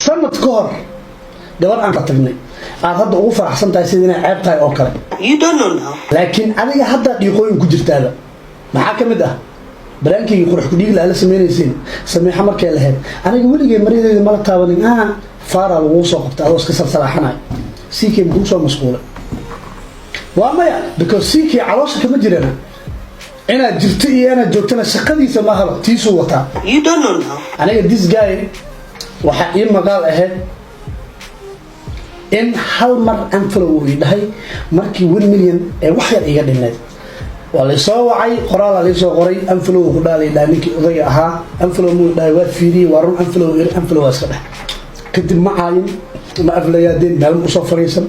Sanad ka hor gabar aan ka tagnay aad hadda ugu faraxsan tahay sida inay ceeb tahay oo kale. You don't know now. Laakiin adiga haddaa dhiiqooyin ku jirtaaba. Maxaa ka mid ah prank-igii qurux kudhiigla ala samaynaysiin? Samiixo markay lahayd, "Aniga weligay maryadeyda mala taabanin," faaraa laguu soo qabtay adoo iska salsalaaxanayo. CK makuu soo mashquulay? Waa maya, because CK caloosha kama jirana. Inaad jirto iyo inaad joogtana shaqadiisa ma haba, tiisuu wataa. You don't know now. Aniga this guy waxaa ii maqaal ahayd in hal mar unfollow uu ii dhahay markii 1 million ee wax yar iga dhinayd. Waa laysoo wacay, qoraalaa laysoo qoray, "Unfollow ku dhaalay," dhahay ninkii odayga ahaa. "Unfollow muu dhahay?" Waa fiiriyey, waa run, unfollow iri. Unfollow waa iska dheh. Kadib ma caayin, ma aflagaadeen, meel ma usoo fariisan,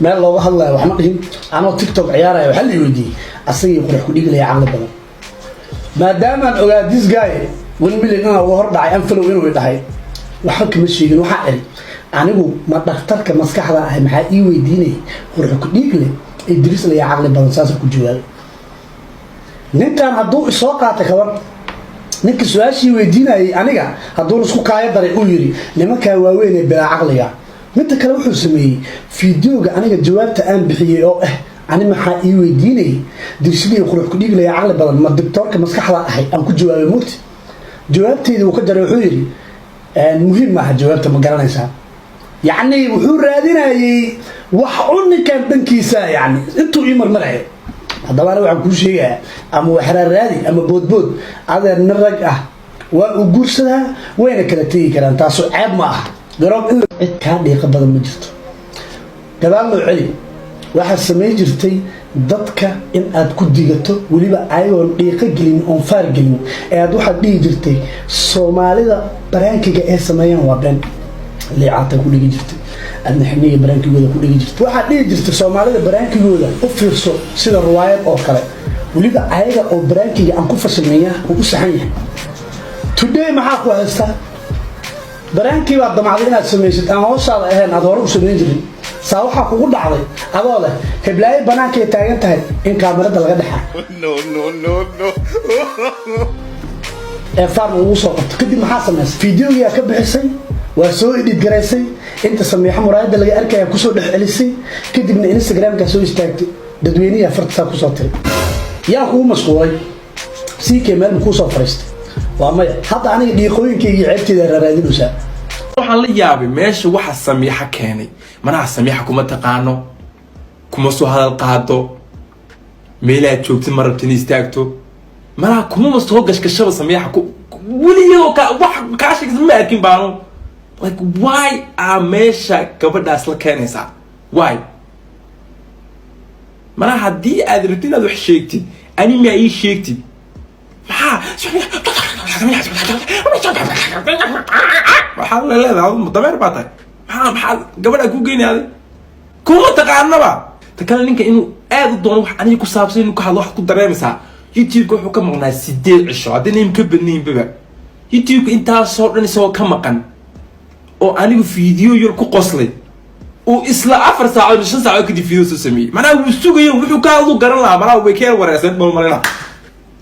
meel looga hadlayo wax ma dhihin. Anoo TikTok ciyaaraya waxaa la weydiiyey asagii qurux ku dhiiglaya caqli badan. Maadaamaan ogaa this guy 1 million inaa uga hor dhacay, unfollow inuu i dhahay waxba kama sheegin. Waxaa iri, "Anigu ma dhakhtarka maskaxda ahay? Maxaa ii weydiinayay qurux ku dhiigle Idriis layaa caqli badan?" Saasa ku jawaabay. Ninkan hadduu isoo qaatay kabar, ninka su-aashii weydiinayay aniga hadduuna isku kaayo daray, uu yidhi nimankaa waaweyn ee bilaa caqliga. Midda kale, wuxuu sameeyey video-ga aniga jawaabta aan bixiyey oo ah, "Ani maxaa ii weydiinayay dirsidii qurux ku dhiiglaya caqli badan, ma doctoorka maskaxda ahay?" aan ku jawaabay mugti jawaabteydii uu ka jaray. Wuxuu yidhi, "Muhiim maaha jawaabta, ma garanaysaa?" Yacni wuxuu raadinayay wax u ninkan dhankiisa, yani intuu ii marmaraya. Haddaba aniga waxaan kuu sheegayaa, ama waxraaraadi ama boodbood, adeer, nin rag ah waa uu guursadaa, wayna kala tegi karaan, taasu ceeb ma aha. Garoob in cid kaa dhiiqa badan ma jirto. Gadaal loo celi, waxaad samayn jirtay dadka in aad ku digato, weliba ayagoon dhiiqo gelin oon faar gelin ee aad waxaad dhihi jirtay, "Soomaalida prank-iga ee sameeyaan waa been." Liicaata ku dhigi jirtay, adna xiniga prank-igooda ku dhigi jirtay. Waxaad dhihi jirtay, "Soomaalida prank-igooda u fiirso sida ruwaayad oo kale, weliba ayaga oo prank-iga aan ku fashilmaya uu u saxan yahay." Today maxaa ku haystaa? Prank-ii baad damacday inaad samaysid aan hooshaada ahayn, aad hore u samayn jirin. Saa waxaa kugu dhacday adoo leh heblaayo banaankay taagan tahay in kaamirada laga dhexa No, no, no, no. ee faarna ugu soo qabto. Kadib maxaa samaysay? Video-giyaa ka bixisay, waa soo edit garaysay, inta Samiixo muraayadda laga arkaya kusoo dhex celisay. Kadibna Instagramkaa soo istaagtay, dadweyniyaa fartasaa kusoo tiray. Yaa kugu mashquulay? CK meel ma kuu soo fariistay? Waa maya. Hadda aniga dhiiqooyinkaygii ceebteeda raaraadinaysaa. Waxaan la yaabay meesha waxa Samiixa keenay. Manaha Samiixa kuma taqaano, kuma soo hadal qaado, meelaad joogtid ma rabtin istaagto, manaha kumama soo gashgashaba. Samiixa ku weligoo ka wax kaa sheegsa ma arkin baanu. Like, why aa meesha gabadhaas la keenaysaa? Why? Manaha haddii aad rabtid inaad wax sheegtid, ani maa ii sheegtid? Maxaa waxaad leedahay? Dameer baa tahay. Maxaa gabadhaa kuu geynay? Adig kuma taqaanaba. Ta kale, ninka inuu aad u doono wax aniga ku saabsan inuu ka hadlo waxaad ku dareemaysaa, YouTube-ka wuxuu ka maqnaa 8 cisho, haddii naym ka badnaynbaba. YouTube-ka intaasoo dhan isagoo ka maqan oo anigu video yar ku qoslay, uu isla 4 saacood, 5 saacood kadib video soo sameeyey. Macnaha wuu sugayo, wuxuu ka hadlu garan lahaa. Macnaha way ka yar wareersan bal malina.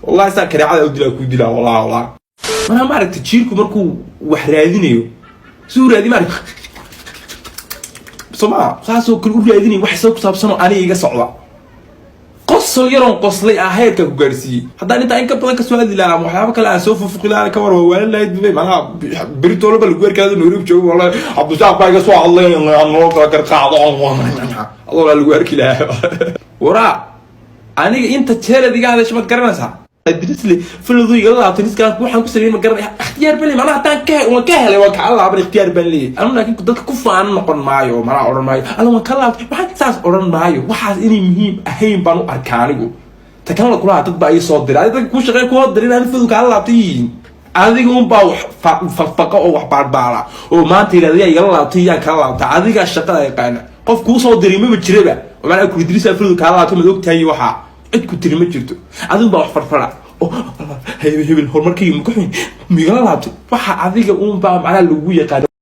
Wallahi saa kareecada u dilaa, kuu dilaa, wallahi, wallahi. Manaa maaragtay, jiirku markuu wax raadinayo siduu raadi, maaragta soo maa, saasoo kale u raadinaya wax isaga ku saabsanoo aniga iga socda. Qosol yaroon qoslay ah heerkaa ku gaarsiiyey. Haddaan intaa in ka badan kasoo hadli lahaa ama waxyaabo kale aan soo fufuqi lahaa, ka war waa waalan lahayd bay. Macnaha beritoolaba lagu arkaado Nairobi joogo, "Wallahi Cabdisaaq baa iga soo hadlay, noo kala garqaacdo," adoo laa lagu arki lahaa. Waraa, aniga inta jeelad iga hadasha maad garanaysaa? Idrisle follow-du igala laabtay niskaas waxaan ku sameeyay ma garanay. Ikhtiyaar baan leeyahay. Macnaha haddaan ka waan ka helay, waan kaa laaban, ikhtiyaar baan leeyahay anu. Laakiin dadka ku faana noqon maayo, macnaha odhan maayo, "Alla waan ka laabtay," waxaan saas odhan maayo. Waxaas inay muhiim ahayn baan u arkaa anigu. Ta kalena kulaha dad baa ii soo diray. Adiga dadka kuu shaqeey kuwa diray ani follow kaa laabtay yihiin. Adiga un baa wax faqfaqa oo wax baarbaara oo maanta yidhahda yaa igala laabtay, yaan kala laabtay. Adigaa shaqada yaqaana. Qof kuu soo diray maba jiraba oo macnaha kuri Idrisa follow kaa laabtay, maad ogtahay? Waxaa cid ku tiri ma jirto. Adigu baa wax farfara oo hebel hebel horumarkayga maka xun migala laabtay. Waxa adiga uun baa macnaha lagu yaqaano.